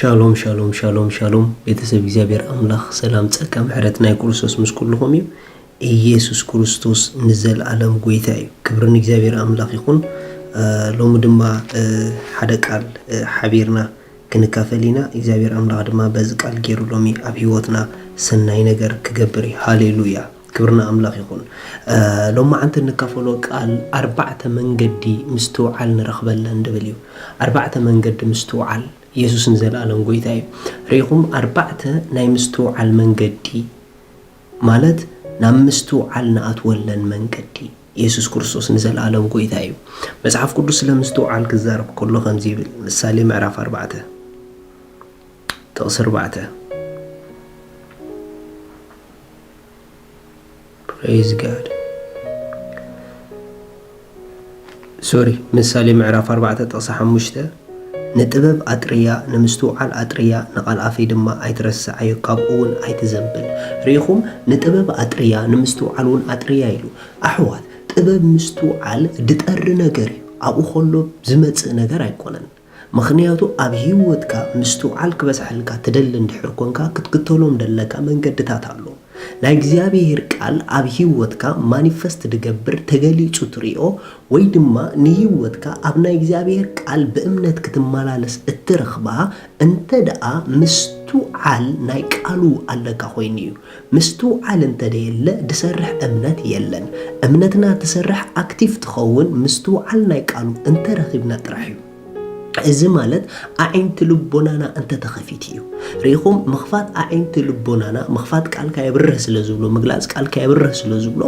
ሻሎም ሻሎም ሻሎም ሻሎም። ቤተሰብ እግዚኣብሔር ኣምላኽ ሰላም ጸጋ ምሕረት ናይ ክርስቶስ ምስ ኩልኹም እዩ። ኢየሱስ ክርስቶስ ንዘለኣለም ጎይታ እዩ። ክብሪ ንእግዚኣብሔር ኣምላኽ ይኹን። ሎሚ ድማ ሓደ ቃል ሓቢርና ክንካፈል ኢና። እግዚኣብሔር ኣምላኽ ድማ በዚ ቃል ገይሩ ሎሚ ኣብ ህይወትና ሰናይ ነገር ክገብር እዩ። ሃሌሉያ። ክብርና ኣምላኽ ይኹን። ሎማዓንቲ እንካፈሎ ቃል ኣርባዕተ መንገዲ ምስትውዓል ንረኽበለን ድብል እዩ። ኣርባዕተ መንገዲ ምስትውዓል። ኢየሱስ ንዘለኣለም ጎይታ እዩ። ርኢኹም ኣርባዕተ ናይ ምስትውዓል መንገዲ ማለት ናብ ምስትውዓል ንኣትወለን መንገዲ። ኢየሱስ ክርስቶስ ንዘለኣለም ጎይታ እዩ። መጽሓፍ ቅዱስ ስለ ምስትውዓል ክዛረብ ከሎ ከምዚ ይብል። ምሳሌ ምዕራፍ ኣርባዕተ ጥቕሲ ኣርባዕተ። Praise God. ሶሪ፣ ምሳሌ ምዕራፍ ኣርባዕተ ጥቕሲ ሓሙሽተ፣ ንጥበብ ኣጥርያ፣ ንምስትውዓል ኣጥርያ፣ ንቓል ኣፈይ ድማ ኣይትረስዓዮ፣ ካብኡ እውን ኣይትዘንብል። ርኢኹም፣ ንጥበብ ኣጥርያ፣ ንምስትውዓል እውን ኣጥርያ ኢሉ። ኣሕዋት፣ ጥበብ ምስትውዓል ድጠሪ ነገር እዩ። ኣብኡ ከሎ ዝመጽእ ነገር ኣይኮነን። ምኽንያቱ ኣብ ህይወትካ ምስትውዓል ክበዝሐልካ ትደሊ እንድሕር ኮንካ ክትክተሎም ደለካ መንገድታት ኣሎ። ናይ እግዚኣብሔር ቃል ኣብ ህይወትካ ማኒፈስት ድገብር ተገሊጹ ትሪኦ ወይ ድማ ንህይወትካ ኣብ ናይ እግዚኣብሔር ቃል ብእምነት ክትመላለስ እትረኽባ እንተ ደኣ ምስትውዓል ናይ ቃሉ ኣለካ ኮይኑ እዩ። ምስትውዓል እንተ ደየለ ድሰርሕ እምነት የለን። እምነትና ትሰርሕ ኣክቲቭ ትኸውን ምስትውዓል ናይ ቃሉ እንተ ረኺብና ጥራሕ እዩ። እዚ ማለት ኣዒንቲ ልቦናና እንተተኸፊት እዩ። ርኢኹም፣ ምኽፋት ኣዒንቲ ልቦናና፣ ምኽፋት ቃልካ የብርህ ስለ ዝብሎ፣ ምግላጽ ቃልካ የብርህ ስለ ዝብሎ፣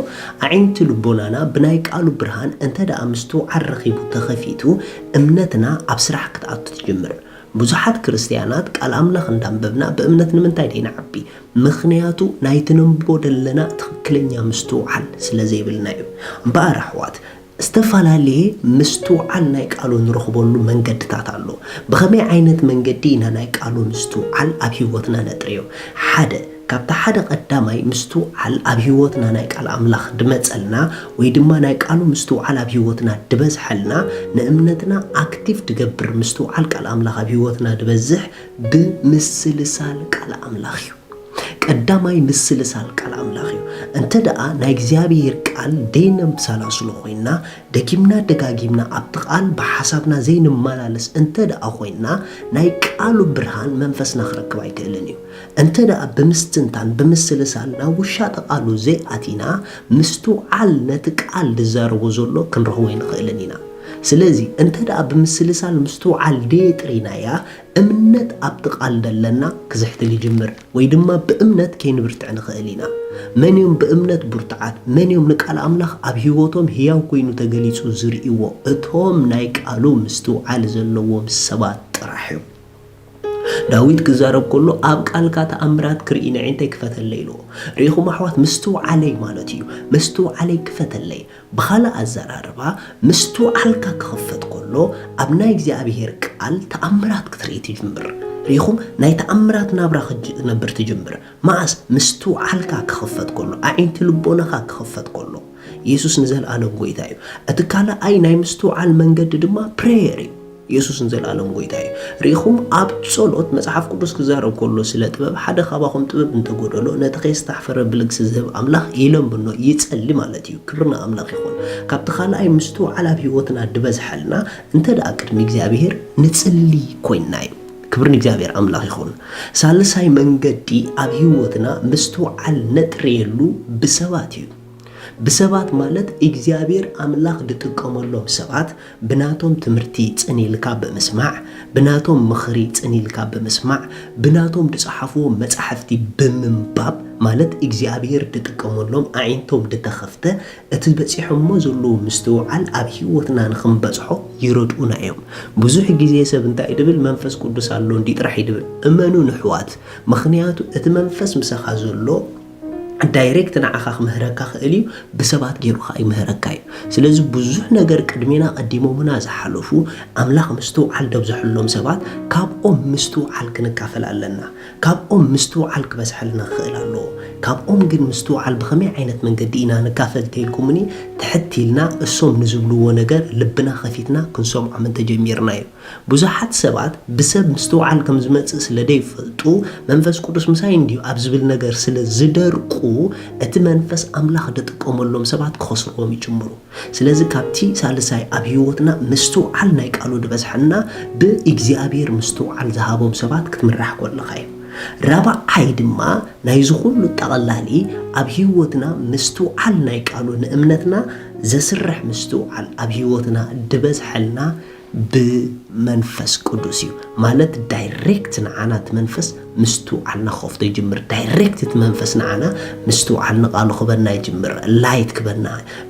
ኣዒንቲ ልቦናና ብናይ ቃሉ ብርሃን እንተ ደኣ ምስትውዓል ረኺቡ ተኸፊቱ፣ እምነትና ኣብ ስራሕ ክትኣቱ ትጅምር። ብዙሓት ክርስትያናት ቃል ኣምላኽ እንዳንበብና ብእምነት ንምንታይ ደይንዓቢ? ምኽንያቱ ናይ ትነንብቦ ደለና ትኽክለኛ ምስትውዓል ስለ ዘይብልና እዩ። እምበኣር ኣሕዋት፣ ዝተፈላለየ ምስትውዓል ናይ ቃሉ ንረኽበሉ መንገድታት ኣሎ። ብኸመይ ዓይነት መንገዲ ኢና ናይ ቃሉ ምስትውዓል ኣብ ህይወትና ነጥርዮ? ሓደ፣ ካብቲ ሓደ ቀዳማይ ምስትውዓል ኣብ ህይወትና ናይ ቃል ኣምላኽ ድመጸልና ወይ ድማ ናይ ቃሉ ምስትውዓል ኣብ ህይወትና ድበዝሐልና ንእምነትና ኣክቲቭ ድገብር ምስትውዓል ቃል ኣምላኽ ኣብ ህይወትና ድበዝሕ ብምስልሳል ቃል ኣምላኽ እዩ። ቀዳማይ ምስልሳል ቃል ኣምላኽ እዩ። እንተ ደኣ ናይ እግዚኣብሔር ቃል ደይነምሰላስሎ ኮይና፣ ደጊምና ደጋጊምና ኣብቲ ቃል ብሓሳብና ዘይንመላለስ እንተ ደኣ ኮይና፣ ናይ ቃሉ ብርሃን መንፈስና ክረክብ ኣይክእልን እዩ። እንተ ደኣ ብምስትንታን ብምስልሳል ናብ ውሻጠ ቃሉ ዘይኣቲና፣ ምስትውዓል ነቲ ቃል ዝዛረቦ ዘሎ ክንረኽቦ ኣይንኽእልን ኢና። ስለዚ እንተ ደኣ ብምስልሳል ምስትውዓል ደየጥሪናያ፣ እምነት ኣብቲ ቃል ደለና ክዝሕትል ይጅምር፣ ወይ ድማ ብእምነት ከይንብርትዕ ንኽእል ኢና። መን እዮም ብእምነት ብርቱዓት? መን እዮም ንቃል ኣምላኽ ኣብ ህይወቶም ህያው ኮይኑ ተገሊጹ ዝርእይዎ? እቶም ናይ ቃሉ ምስትውዓል ዘለዎም ሰባት ጥራሕ እዮም። ዳዊት ክዛረብ ከሎ፣ "ኣብ ቃልካ ተኣምራት ክርኢ ነዒንተይ ክፈተለይ" ኢልዎ። ርኢኹም ኣሕዋት፣ ምስትውዓለይ ማለት እዩ። ምስትውዓለይ ክፈተለይ። ብኻልእ ኣዘራርባ፣ ምስትውዓልካ ክኽፈት ከሎ፣ ኣብ ናይ እግዚኣብሔር ቃል ተኣምራት ክትርኢ ትጅምር። ርኢኹም፣ ናይ ተኣምራት ናብራ ክጅ-፣ ክነብር ትጅምር። መኣስ? ምስትውዓልካ ክኽፈት ከሎ፣ ኣዒንቲ ልቦናኻ ክኽፈት ከሎ። ኢየሱስ ንዘለኣለም ጎይታ እዩ። እቲ ካልኣይ ናይ ምስትውዓል መንገዲ ድማ ፕሬየር እዩ። ኢየሱስ ንዘለኣለም ጎይታ እዩ። ርኢኹም፣ ኣብ ጸሎት መጽሓፍ ቅዱስ ክዛረብ ከሎ ስለ ጥበብ፣ ሓደ ካባኹም ጥበብ እንተጎደሎ፣ ነቲ ከየስታሕፈረ ብልግሲ ዝህብ ኣምላኽ ይለምኖ፣ ይጸሊ ማለት እዩ። ክብሪ ንኣምላኽ ይኹን። ካብቲ ካልኣይ ምስትውዓል ኣብ ህይወትና ድበዝሐልና፣ እንተ ደኣ ቅድሚ እግዚኣብሔር ንጽሊ ኮይንና እዩ። ክብሪ ንእግዚኣብሔር ኣምላኽ ይኹን። ሳልሳይ መንገዲ ኣብ ህይወትና ምስትውዓል ነጥርየሉ ብሰባት እዩ። ብሰባት ማለት እግዚኣብሔር ኣምላኽ ድጥቀመሎም ሰባት፣ ብናቶም ትምህርቲ ጽን ኢልካ ብምስማዕ፣ ብናቶም ምኽሪ ጽን ኢልካ ብምስማዕ፣ ብናቶም ድጸሓፍዎ መጻሕፍቲ ብምንባብ፣ ማለት እግዚኣብሔር ድጥቀመሎም ኣዒንቶም ድተኸፍተ፣ እቲ በጺሖሞ ዘለዉ ምስትውዓል ኣብ ህይወትና ንኽንበጽሖ ይረድኡና እዮም። ብዙሕ ግዜ ሰብ እንታይ እዩ ድብል? መንፈስ ቅዱስ ኣሎ እንዲ ጥራሕ እዩ ድብል። እመኑ ንሕዋት፣ ምኽንያቱ እቲ መንፈስ ምሳኻ ዘሎ ዳይሬክት ንዓኻ ክምህረካ ክእል እዩ፣ ብሰባት ገይሩ ከዓ ይምህረካ እዩ። ስለዚ ብዙሕ ነገር ቅድሜና ቀዲሞምና ዝሓለፉ ኣምላኽ ምስትውዓል ደብዝሐሎም ሰባት ካብኦም ምስትውዓል ክንካፈል ኣለና። ካብኦም ምስትውዓል ክበዝሐልና ክኽእል ኣለዎ። ካብኦም ግን ምስትውዓል ብኸመይ ዓይነት መንገዲ ኢና ንካፈል ተይልኩምኒ ትሕት ኢልና እሶም ንዝብልዎ ነገር ልብና ከፊትና ክንሰምዖም እንተጀሚርና እዩ። ብዙሓት ሰባት ብሰብ ምስትውዓል ከም ዝመጽእ ስለ ዘይፈልጡ መንፈስ ቅዱስ ምሳይ እንድዩ ኣብ ዝብል ነገር ስለ ዝደርቁ እቲ መንፈስ ኣምላኽ ደጥቀመሎም ሰባት ክኸስርዎም ይጅምሩ። ስለዚ ካብቲ ሳልሳይ ኣብ ህይወትና ምስትውዓል ናይ ቃሉ ዝበዝሐና ብእግዚኣብሔር ምስትውዓል ዝሃቦም ሰባት ክትምራሕ ኮለኻ እዩ። ራብዓይ ድማ ናይዚ ኩሉ ጠቐላሊ ኣብ ህይወትና ምስትውዓል ናይ ቃሉ ንእምነትና ዘስርሕ ምስትውዓል ኣብ ህይወትና ዝበዝሐልና ብመንፈስ ቅዱስ እዩ። ማለት ዳይሬክት ንዓና እቲ መንፈስ ምስትውዓልና ክኸፍቶ ይጅምር። ዳይሬክት እቲ መንፈስ ንዓና ምስትውዓል ንቃሉ ክበና ይጅምር። ላይት ክበና፣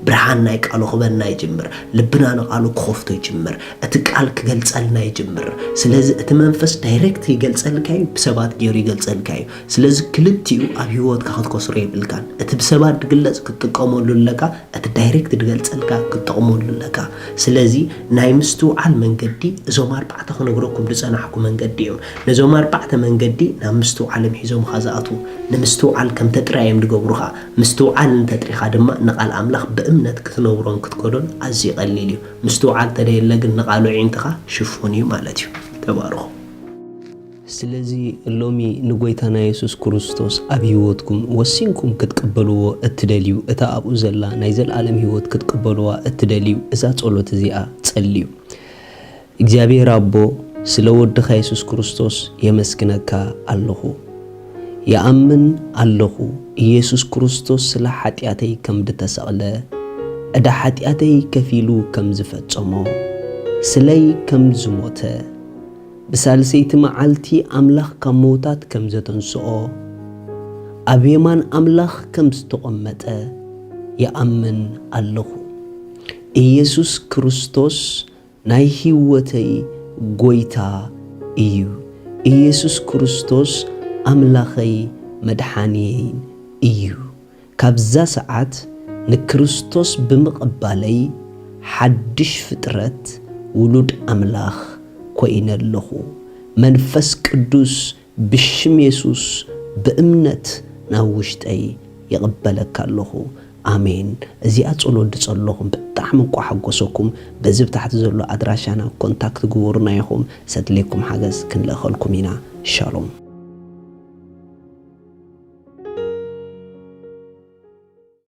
ብርሃን ናይ ቃሉ ክበና ይጅምር። ልብና ንቃሉ ክኸፍቶ ይጅምር። እቲ ቃል ክገልጸልና ይጅምር። ስለዚ እቲ መንፈስ ዳይሬክት ይገልጸልካ እዩ፣ ብሰባት ገይሩ ይገልጸልካ እዩ። ስለዚ ክልቲኡ ኣብ ህይወትካ ክትከስሮ የብልካን። እቲ ብሰባት ዝግለጽ ክትጥቀመሉ ኣለካ፣ እቲ ዳይሬክት ዝገልጸልካ ክትጠቕመሉ ኣለካ። ስለዚ ናይ ምስትውዓል መንገዲ እዞም ኣርባዕተ ክነግረኩም ዝጸናሕኩ መንገዲ እዮም። ነዞም ኣርባዕተ መንገዲ ናብ ምስትውዓል እዮም ሒዞምኻ ዝኣትዉ። ንምስትውዓል ከምተ ጥራይ እዮም ዝገብሩኻ። ምስትውዓል እንተጥሪኻ ድማ ንቓል ኣምላኽ ብእምነት ክትነብሮን ክትከዶን ኣዝዩ ቀሊል እዩ። ምስትውዓል ተደየለ ግን ንቓሉ ዒንትኻ ሽፉን እዩ ማለት እዩ። ተባረኹ። ስለዚ ሎሚ ንጎይታና የሱስ ክርስቶስ ኣብ ህይወትኩም ወሲንኩም ክትቅበልዎ እትደልዩ፣ እታ ኣብኡ ዘላ ናይ ዘልኣለም ህይወት ክትቅበልዋ እትደልዩ፣ እዛ ጸሎት እዚኣ ጸልዩ። እግዚኣብሔር ኣቦ፣ ስለ ወድኻ የሱስ ክርስቶስ የመስግነካ ኣለኹ። ይኣምን ኣለኹ፣ ኢየሱስ ክርስቶስ ስለ ሓጢኣተይ ከም ዝተሰቕለ፣ ዕዳ ሓጢኣተይ ከፊሉ ከም ዝፈጸሞ፣ ስለይ ከም ዝሞተ፣ ብሳልሰይቲ መዓልቲ ኣምላኽ ካብ ምዉታት ከም ዘተንስኦ፣ ኣብ የማን ኣምላኽ ከም ዝተቐመጠ ይኣምን ኣለኹ። ኢየሱስ ክርስቶስ ናይ ህይወተይ ጎይታ እዩ። ኢየሱስ ክርስቶስ ኣምላኸይ መድሓንየይን እዩ። ካብዛ ሰዓት ንክርስቶስ ብምቕባለይ ሓድሽ ፍጥረት ውሉድ ኣምላኽ ኮይነ ኣለኹ። መንፈስ ቅዱስ ብሽም የሱስ ብእምነት ናብ ውሽጠይ ይቕበለካ ኣለኹ። ኣሜን። እዚኣ ጸሎት ዝጸለኹም ብጣዕሚ እንቋ ሓጎሰኩም። በዚ ብታሕቲ ዘሎ ኣድራሻና ኮንታክት ግበሩና ኢኹም። ሰድሌኩም ሓገዝ ክንልእኸልኩም ኢና። ሻሎም።